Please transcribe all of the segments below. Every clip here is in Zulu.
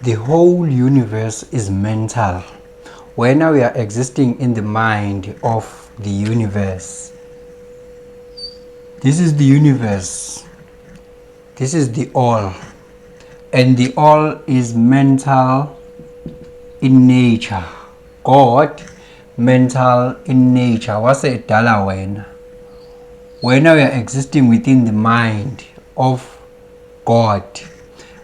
The whole universe is mental. When we are existing in the mind of the universe. This is the universe. This is the all. And the all is mental in nature. God, mental in nature. Wase edala wena. Wena, we are existing within the mind of God.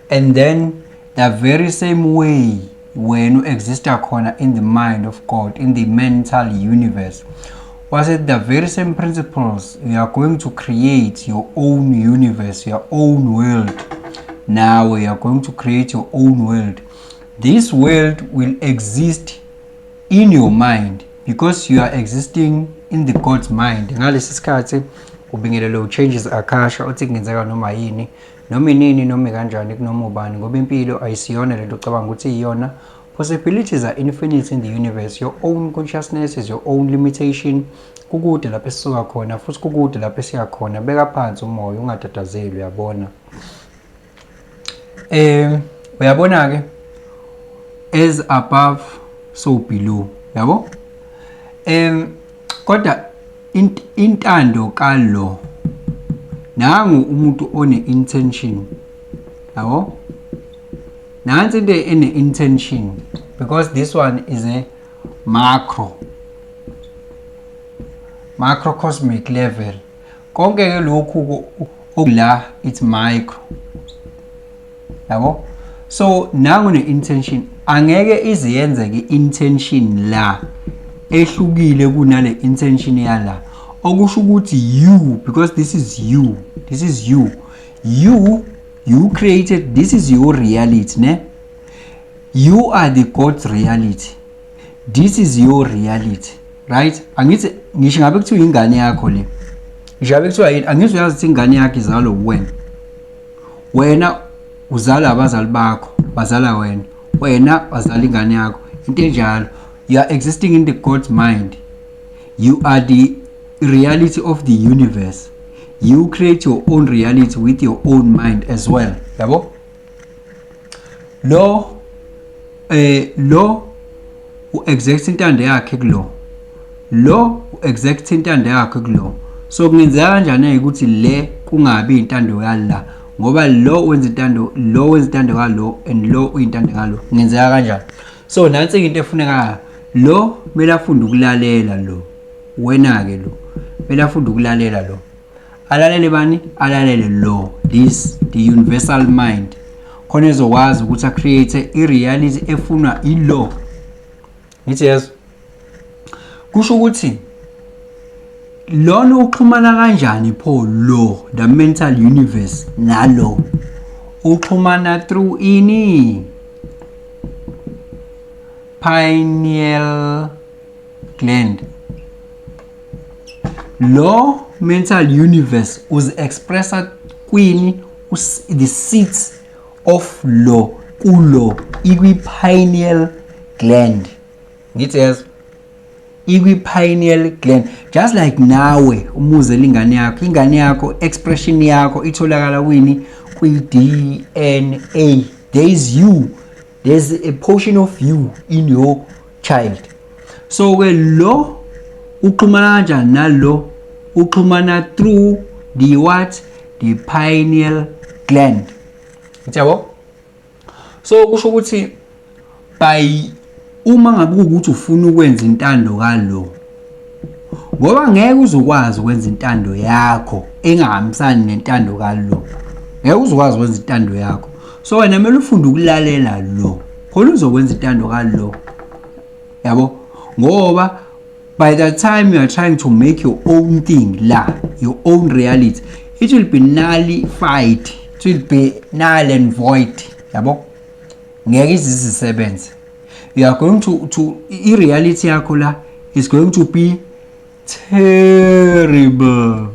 And then the very same way when you exist khona in the mind of God, in the mental universe, was it the very same principles you are going to create your own universe, your own world. Now you are going to create your own world. This world will exist in your mind because you are existing in the God's mind. Ngalesi sikhathi ubingelele u-Changes Akasha uthi kungenzeka noma yini, noma inini, noma kanjani, kunoma ubani, ngoba impilo ayisiyona lento ocabanga ukuthi iyona. Possibilities are infinite in the universe. Your own consciousness is your own limitation. Kukude lapho esisuka khona futhi kukude lapho esiya khona. Beka phansi umoya, ungatatazeli, uyabona. Uyabona ke, as above so below, yabo. Kodwa intando kalo nangu umuntu one intention, yabo. Nansi into ene intention, because this one is a macrocosmic level. Konke ke lokhu okula, it's micro, yabo. So nangu ne-intention, angeke ize yenzeke intention la ehlukile kunale intention yala, okusho ukuthi you, because this is you, this is you, you created. This is your reality, ne? You are the God's reality. This is your reality, right? Angithi ngisho ngabe kuthiwa ingane yakho le, ngisho ngabe kuthiwa yini, angithi uyazi ukuthi ingane yakho izalwa uwena. Wena uzala abazali bakho, bazala wena, wena wazala ingane yakho, into enjalo. You are existing in the God's mind. You are the reality of the universe. You create your own reality with your own mind as well, yabo. Lo u-exact intando yakhe kulo, lo u-exact intando yakhe kulo. So kungenzeka kanjani ukuthi le kungabi intando yala, ngoba lo wenza intando, lo wenza intando kalo, and lo uyintando kalo? Kungenzeka kanjani? So nansi into efunekayo: lo kumele afunde ukulalela lo. Wena-ke, lo kumele afunde ukulalela lo. Alalele bani? Alalele lo, this the universal mind, khona ezokwazi ukuthi a-create i-reality efunwa ilo. Ngithi yeso kusho ukuthi lona uxhumana kanjani pho lo, the mental universe, nalo? Uxhumana through ini? Pineal gland. Lo mental universe uzi-expressa kwini? The seat of lo kulo ikwi-pineal gland. Ngithi yes, ikwi-pineal gland, just like nawe umuzela ingane yakho. Ingane yakho, expression yakho itholakala kwini? Kwi-DNA. There is you, there's a portion of you in your child. So ke lo uxhumana kanjani nalo? Uxhumana through the what? The pineal gland, yabo. So kusho ukuthi by uma ngabe kuwukuthi ufuna ukwenza intando kalo, ngoba ngeke uzokwazi ukwenza intando yakho engahambisani nentando kalo, ngeke uzokwazi ukwenza intando yakho. So wena kumele ufunde ukulalela lo, khona uzokwenza intando kalo, yabo. Ngoba by the time you are trying to make your own thing la, your own reality, it will be nullified, it will be null and void, yabo. Ngeke izisebenze. You are going to i-reality yakho la is going to be terrible.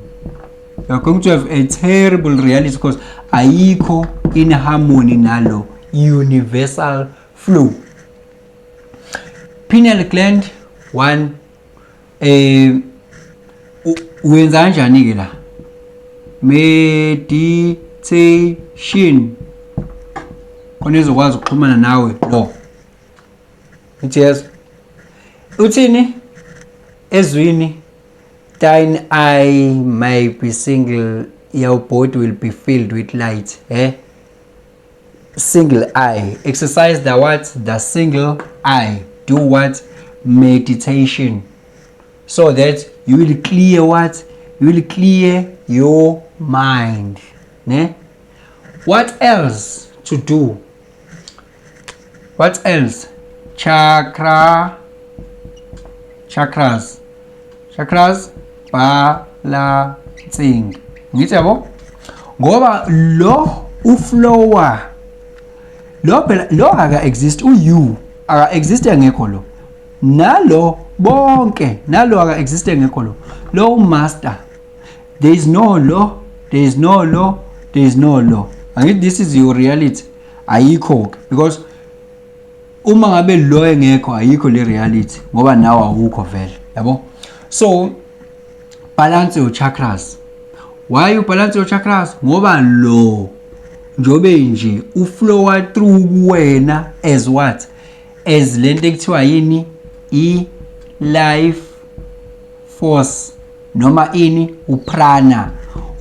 You are going to have a terrible reality because ayikho in harmony nalo universal flow. Pineal gland one. Wenza kanjani ke la? Meditation. Khona ezokwazi ukuxhumana nawe lo. Ithi yes. Uthini? Ezwini, thine eye may be single, your body will be filled with light. Eh? Single eye. Exercise the what? The single eye. Do what? Meditation. So that you will clear what? You will clear your mind. Ne? What else to do? What else? Chakra, chakras. Chakras balancing. Ngithi yabo? Ngoba lo uflowa lo phela, lo aka exist, u aka exist engekho lo, nalo bonke, nalo aka exist engekho lo. Lo master, there is no lo, there is no lo, there is no lo. Angithi this is your reality? Ayikho ke, because uma ngabe lo engekho, ayikho le reality, ngoba nawe awukho vele, yabo. So balance your chakras. Why you balance your chakras? Ngoba lo njobe nje uflowa through kuwena as what? As lento ekuthiwa yini? I life force noma ini? Uprana.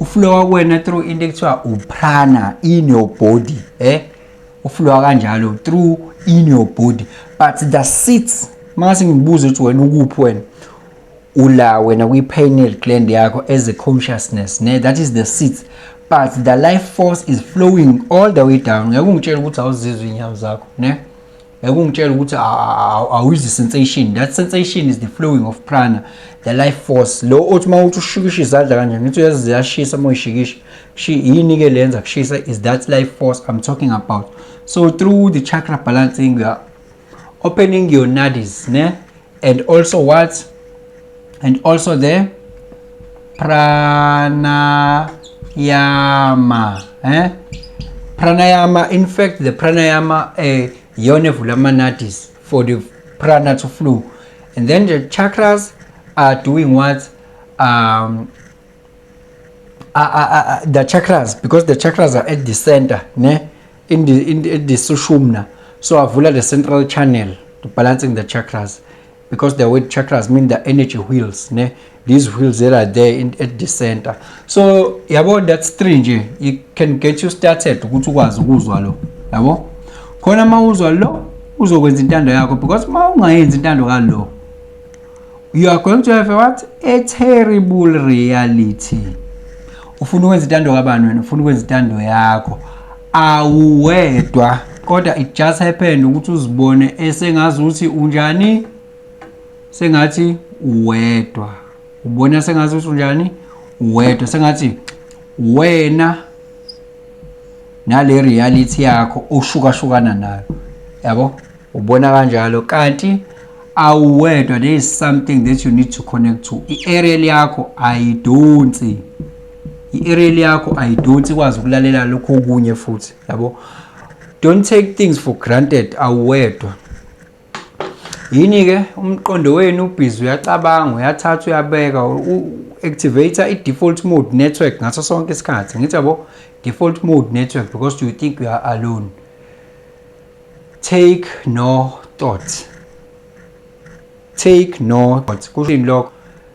Uflowa kuwena through into ekuthiwa uprana in your body, eh? Uflowa kanjalo through in your body, but the seats, mase ngibuza ukuthi wena ukuphi, wena ula, wena kwi-pineal gland yakho as a consciousness, ne? That is the seat, but the life force is flowing all the way down. Ngeke ungitshele ukuthi awuzizwa inyawo zakho, ne? Ngeke ungitshele ukuthi awuzwi sensation. That sensation is the flowing of prana, the life force. Lo othi uma uthi ushikisha izandla kanje, ngithi uyazi ziyashisa uma uyishikisha. Yini ke lenza kushisa? Is that life force I'm talking about. So through the chakra balancing, you are opening your nadis, ne? And also what? And also the pranayama, eh? Pranayama, in fact, the pranayama, iyona evula ama-nadis for the prana to flow. And then the chakras are doing what? The chakras, because the chakras are at the center, ne? In the sushumna. So avula the central channel to balancing the chakras, because the word chakras mean the energy wheels, ne? These wheels that are there at the center. So yabo, that's three nje, it can get you started ukuthi ukwazi ukuzwa lo, yabo. Khona uma uzwa lo, uzokwenza intando yakho, because uma ungayenzi intando kalo, you are going to have a what? A terrible reality. Ufuna ukwenza intando kabani wena? Ufuna ukwenza intando yakho. Awuwedwa, kodwa it just happened ukuthi uzibone esengazuthi unjani, sengathi uwedwa. Ubona sengathi unjani? Uwedwa, sengathi wena nale reality yakho oshukashukana nayo, yabo. Ubona kanjalo, kanti awuwedwa. There is something that you need to connect to. I-aerial yakho ayidonsi, i-aerial yakho ayidonsi ikwazi ukulalela lokho okunye futhi, yabo. Don't take things for granted. Awuwedwa. Yini-ke umqondo wenu ubhizi, uyacabanga, uyathatha, uyabeka, u-activate i-default mode network ngaso sonke isikhathi. Ngithi yabo, default mode network, because you think you are alone. Take no thought, take no thought. Kusho lokho,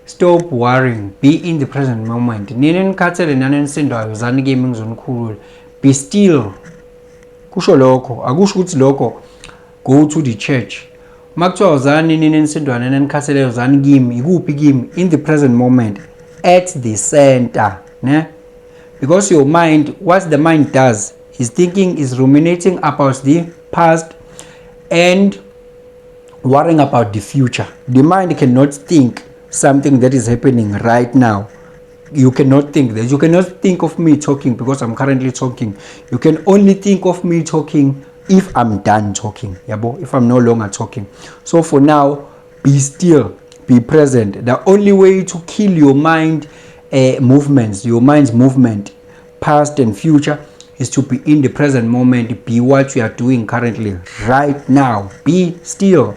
stop worrying, be in the present moment. Nini nikhathele nani nisindwayo, zani kimi, ngizonikhulula. Be still, kusho lokho. Akusho ukuthi lokho go to the church. Uma kuthiwa uzani nini nisindwana nanikhatheleyo, zani kimi, ikuphi kimi? In the present moment, at the center, ne? Because your mind, what the mind does is thinking, is ruminating about the past and worrying about the future. The mind cannot think something that is happening right now. You cannot think that. You cannot think of me talking because I'm currently talking. You can only think of me talking if I'm done talking, yabo, if I'm no longer talking. So for now, be still, be present. The only way to kill your mind movements, your mind's movement, past and future, is to be in the present moment. Be what you are doing currently, right now. Be still.